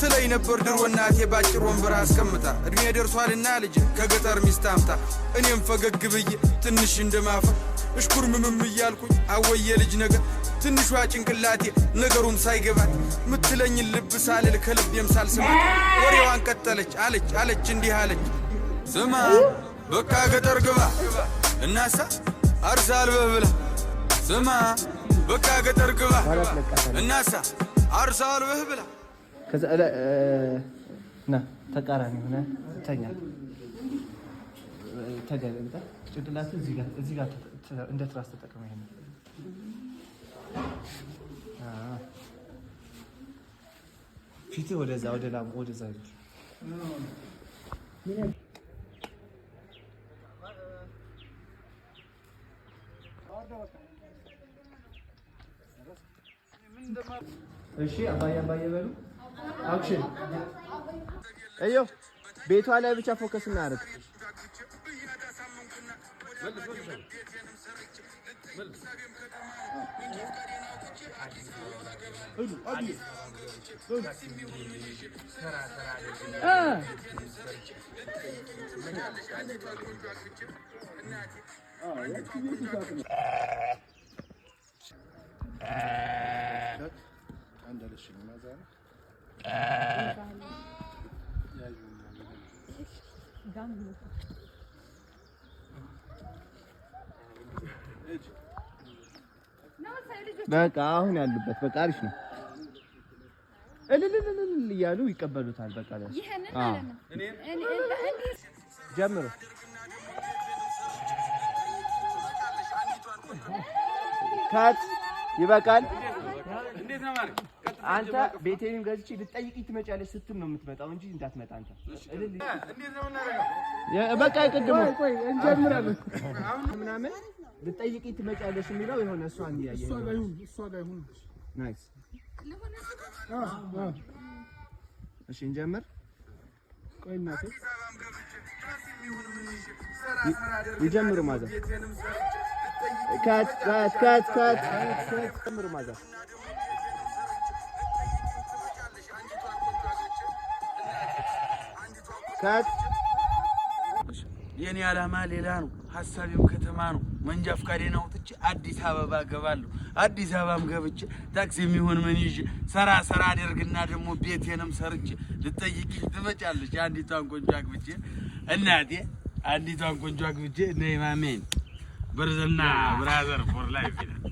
ትለኝ ነበር ድሮ እናቴ ባጭር ወንበር አስቀምጣ፣ እድሜ ደርሷልና ልጄ ከገጠር ሚስት አምጣ። እኔም ፈገግ ብዬ ትንሽ እንደማፈር እሽኩርምምም እያልኩኝ አወየ ልጅ ነገር፣ ትንሿ ጭንቅላቴ ነገሩም ሳይገባት ምትለኝን ልብ ሳልል ከልቤም ሳልስማት ወሬዋን ቀጠለች። አለች አለች እንዲህ አለች፣ ስማ በቃ ገጠር ግባ እናሳ አርሳ አልበህ ብላ። ስማ በቃ ገጠር ግባ እናሳ አርሳ አልበህ ብላ። ከዛ ና ተቃራኒ ሆነ ተኛ። ተገለብጠ ጭንቅላት እዚህ ጋር እንደ ትራስ ተጠቅመ። ይሄን ፊትህ ወደዛ ወደ ላሙ ወደዛ ይዞር። እሺ አባዬ አባዬ በሉ። Action። እዮ ቤቷ ላይ ብቻ focus እናደርግ። በቃ አሁን ያሉበት በቃ አሪፍ ነው። እልልልልል እያሉ ይቀበሉታል። በቃ ጀምሮ cut ይበቃል። አንተ ቤቴንም ገዝቼ ልትጠይቂኝ ትመጫለሽ ስትል ነው የምትመጣው እንጂ እንዳትመጣ አንተ። በቃ ቅድሙ ምናምን ልትጠይቂኝ ትመጫለሽ የሚለው የሆነ እሷን እያየህ nice። እሺ እንጀምር። ይጀምሩ ማዘር። Cut, cut, cut, cut። ጀምሩ ማዘር። Cut። የኔ ዓላማ ሌላ ነው፣ ሀሳቤም ከተማ ነው። መንጃ ፍቃዴን አውጥቼ አዲስ አበባ ገባለሁ። አዲስ አበባም ገብቼ ታክሲ የሚሆን ምን ይዤ ሰራ ሰራ አደርግና ደግሞ ቤቴንም ሰርቼ ልጠይቅኝ ትመጫለች። አንዲቷን ቆንጆ አግብቼ እናቴ፣ አንዲቷን ቆንጆ አግብቼ ነይ ማሜን ብርዝና brother for life ይላል።